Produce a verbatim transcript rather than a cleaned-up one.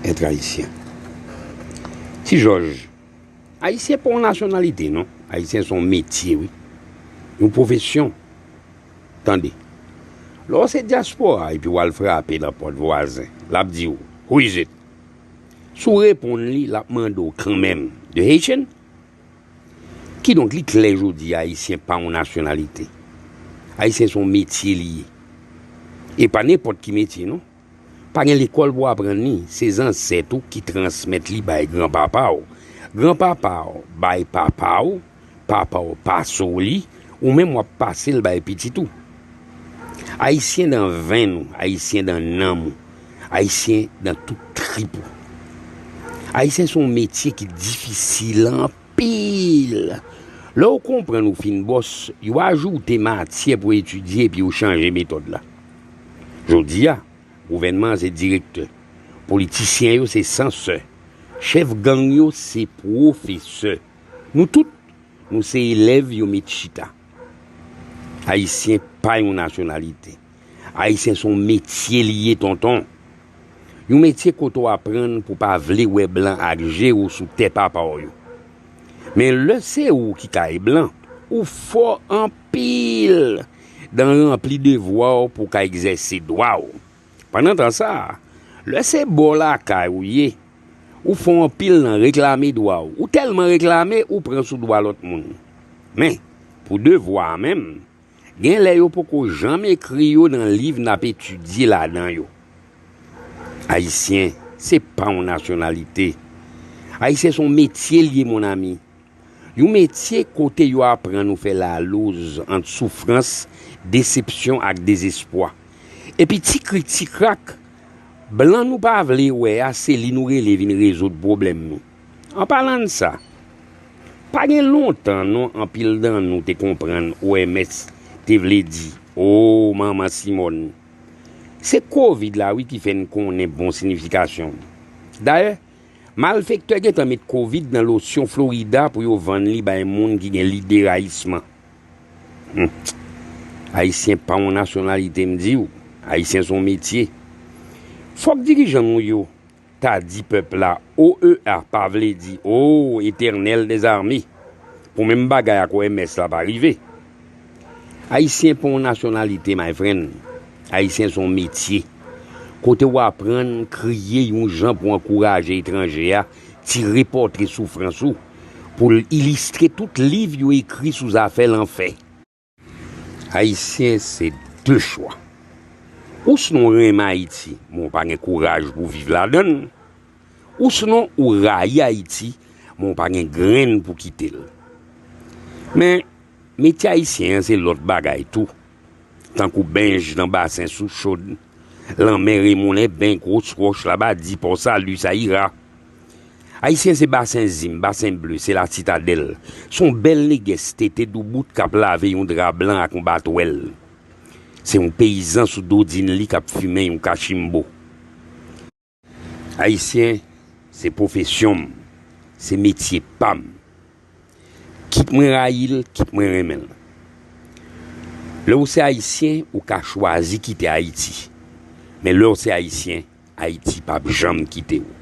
Être haïtien. Ti Jòj, Ayisyen pa yon nasyonalite, non. Ayisyen se yon metye, wi. Yon pwofesyon. Tande. Lè w se dyaspora epi w al frape nan pòt vwazen, l ap di w, "Who is it?" Si w reponn li, l ap mande w kanmenm, "The Haitian?" Kidonk, li klè jodi a, Ayisyen pa yon nasyonalite. Ayisyen se yon metye li ye. E pa nenpòt ki metye, non. Pa gen lekòl pou aprann li. Se zansèt ou ki transmèt li bay granpapa w. Granpapa w bay papa w, papa w pase w li, ou menm w ap pase l bay pitit ou. Ayisyen dan venn ou, Ayisyen dan nanm ou, Ayisyen dan tout trip ou. Ayisyen se yon metye ki difisil anpil. Lè w konprann ou fin bòs, yo ajoute matyè pou etidye epi yo chanje metòd la. Jodi a, gouvènman an se direktè. Politisyen yo se sansè. Chèf gang yo se pwofesè. Nou tout, nou se elèv yo met chita. Ayisyen pa yon nasyonalite. Ayisyen se yon metye li ye, tonton. Yon metye kote w aprann pou w pa vle wè blan ak je w sou tè papa w yo. Men lè se ou ki kay blan, ou fò anpil dan ranpli devwa w pou w ka egzèse dwa w. Pandan tan sa a, lè se bò lakay ou ye, ou fò anpil nan reklame dwa w. Ou tèlman reklame, ou pran sou dwa lòt moun. Men, pou devwa a menm, gen lè yo poko janm ekri yo nan liv n ap etidye ladan yo. Ayisyen, se pa yon nasyonalite. Ayisyen se yon metye l ye, mon ami. Yon metye kote yo aprann ou fè laloz ant soufrans, desepsyon ak dezespwa. Epi ti krik ti krak, blan nou pa vle wè a, se li nou rele vin rezoud pwoblèm nou. An palan de sa, pa gen lontan non anpil dan nou te konprann O M S te vle di, o manman Simòn. Se kovid la wi ki fè n konnen bon sinifikasyon l. Dayè, malfektè gentan met kovid nan losyon Florida pou yo vann li bay moun ki gen lide rayisman. Hmm. Ayisyen pa yon nasyonalite, m di w. Ayisyen se yon metye. Fòk dirijan nou yo ta di pèp la, O E A pa vle di, o, Etènèl dèzame. Pou menm bagay ak O M S la pa rive. Ayisyen pa yon nasyonalite, my friend. Ayisyen se yon metye. Kote w aprann kriye yon jan pou ankouraje etranje a tire pòtre soufrans ou, pou l ilistre tout liv yo ekri sou zafè lanfè. Ayisyen se de chwa. Ou sinon renmen Ayiti, men w pa gen kouraj pou w viv ladan l. Ou sinon ou rayi Ayiti, men w pa gen grenn pou kite l. Men, metye ayisyen an se lòt bagay tou. Tankou benj nan basen Souchod, lanmè Remoulen, ben gwo wòch laba di Pò Sali, sa ira. Ayisyen se Basen Zim, Basen Ble, se La Citadelle. Se yon bèl negès tete doubout k ap lave yon dra blan ak yon batwèl. Se yon peyizan sou dodin li k ap fimen yon kachimbo. Ayisyen, se pwofesyon m, se metye pa m. Kit mwen rayi l, kit mwen renmen l. Lè w se Ayisyen, ou ka chwazi kite Ayiti. Men lè w se Ayisyen, Ayiti p ap janm kite w.